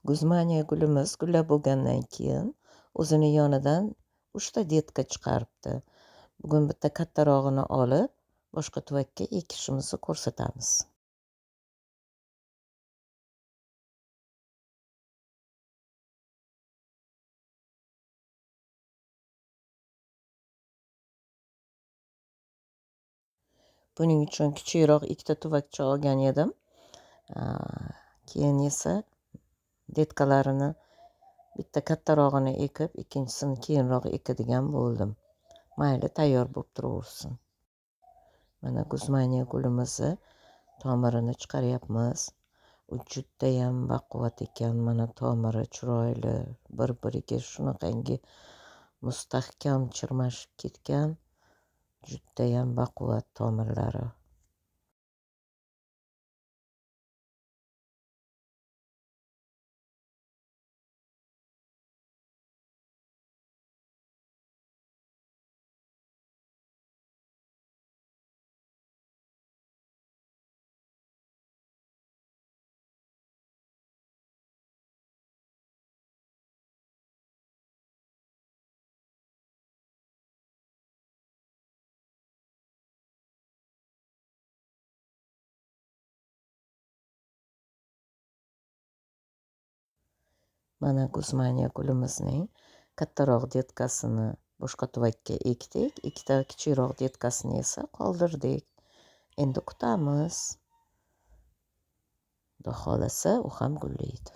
Guzmaniya gulimiz gullab bo'lgandan keyin o'zini yonidan 3 ta detka chiqaribdi. Bugun bitta kattarog'ini olib, boshqa tuvakka ekishimizni ko'rsatamiz. Buning uchun kichikroq 2 ta tuvakcha olgan edim. Keyin esa detkalarini bitta kattarog'ini ekib, ikkinchisini keyinroq ekadigan bo'ldim. Mayli, tayyor bo'lib turaversin. Mana guzmaniya gulimizni tomirini chiqaryapmiz. U judayam baquvvat ekan. Mana tomiri chiroyli, bir-biriga shunaqangi mustahkam chirmashib ketgan. Judayam baquvvat tomirlari. Mana guzmaniya gulimizning kattaroq detkasini boshqa tuvakka ekdik, 2 ta kichikroq detkasini esa qoldirdik. Endi kutamiz. Xudo xohlasa u ham gullaydi.